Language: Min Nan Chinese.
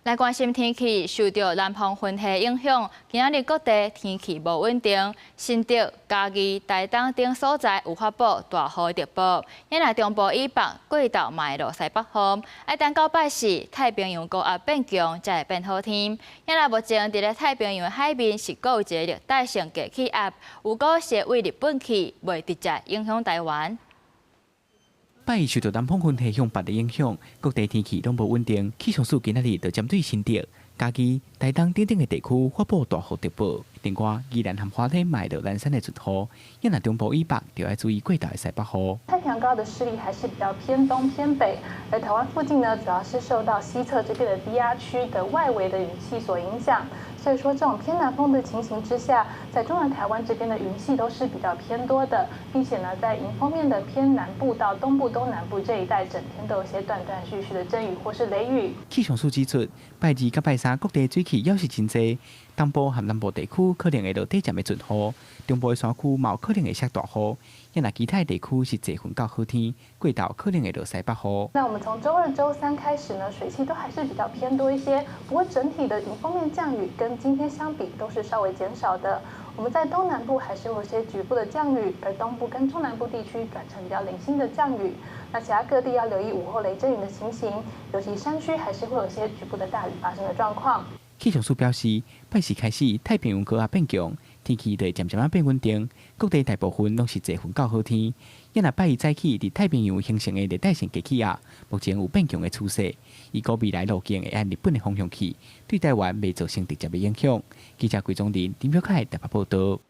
來關心天氣，受著南方雲系影響，今仔日各地天氣無穩定。新竹、嘉義、台東等所在有發布大雨特報。若是中部以北過晝嘛會落西北風。愛等到拜四，太平洋高壓變強，才會變好天。若是目前佇咧太平洋海面是閣有一個熱帶性低氣壓，有可能會對日本去，袂直接影響台灣。拜一受著南方雲系向北的影響，各地天氣攏無穩定。氣象署今仔日就針對新竹、嘉義、台東等等的地區發布大雨特報。另外，宜蘭和花蓮嘛會落零星的陣雨，若是中部以北就愛注意過晝的西北雨。太平洋高壓的勢力還是比較偏東偏北，而台灣附近呢，主要是受到西側這邊的低壓區的外圍的雲系所影響，所以說這種偏南風的情形之下，在中南台灣這邊的雲系都是比較偏多的，並且呢，在迎風面的偏南部到東部、東南部這一帶，整天都有些斷斷續續的陣雨或是雷雨。氣象署指出，拜二佮拜三各地水汽猶是真濟，東部和南部地區可能會落短暫的陣雨，中部的山區嘛有可能會落大雨。若其他地區是濟雲到好天，過晝可能會落西北雨。那我們從週二、週三開始呢，水汽都還是比較偏多一些，不過整體的迎風面降雨跟今天相比都是稍微減少的。我們在東南部還是有些局部的降雨，而東部跟中南部地區轉成比較零星的降雨。那其他各地要留意午後雷陣雨的情形，尤其山區還是會有些局部的大雨發生的狀況。氣象署表示，拜四開始太平洋高壓變強，天氣就會漸漸仔變穩定，各地大部分攏是濟雲到好天。若是拜一早起佇太平洋形成的熱帶性低氣壓，目前有變強的趨勢，預估未來路徑會按日本的方向去，對台灣袂造成直接的影響。記者桂宗林、林表凱台北報導。